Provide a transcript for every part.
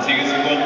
18 секунд.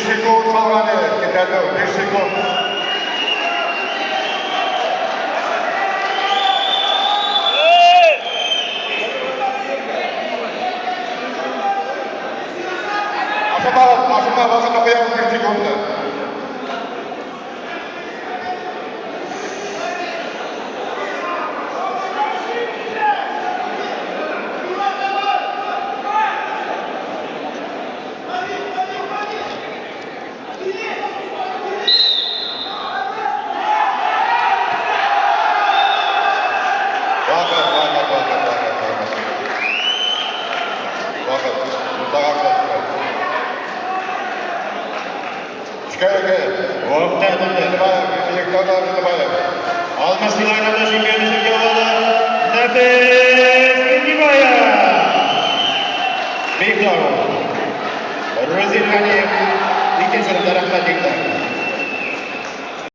Sekund калган иде, китәде, 5 секунд. Ашыма, ашыма, вакытны куябыз 5 секундны. Вакыт, вакыт, вакыт, вакыт, вакыт. Вакыт, уртага. Чикәргә. Токтатылды. Илибаев, Илибаев. 60 килограммда чемпион исемгә алды Нәфис Миннибаев. Биектау. Рузил Ганиев икенче урында. Рәхмәт, егетләр.